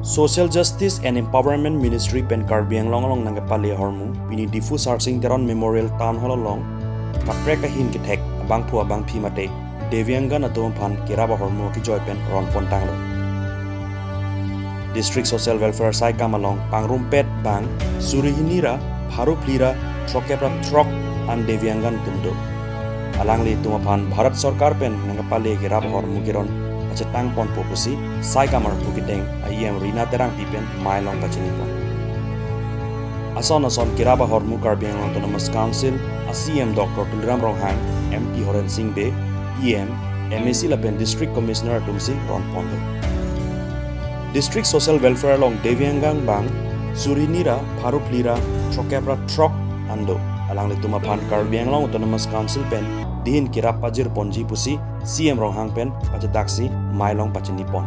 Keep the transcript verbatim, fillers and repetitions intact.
Social Justice and Empowerment Ministry pen Karbi Anglong along nangkepale ahormu pini Diphu Sarsing Teron Memorial Town Hall along kaprek ahin kethek abangphu abangphi mate Divyangjan atum aphan kerap ahormu kejoy pen ronpon tanglo. District Social Welfare saikam along pangrumpet bang suri hini ra pharo phli ra throkkep ra throk an Divyangjan atum do. Alanglitum aphan Bharat Sorkar pen nangkepale kerap ahormu keron pachetang ponpo pusi saikam arpu kedeng a E M Rina Terangpi pen mai along pachini pon. Ason ason kerap ahormu Karbi Anglong Autonomous Council a C E M Doctor Tuliram Ronghang, M P Horen Sing Bey, E M, M A C lapen District Commissioner atumsi ronponlo. District Social Welfare along Divyangjan bang suri hini ra pharo phli ra throkkep ra throk an do. Alanglitum aphan Karbi Anglong Autonomous Council pen dihin kerap pajir ponji pusi C E M Ronghang pen pachedaksi mai along pachini pon.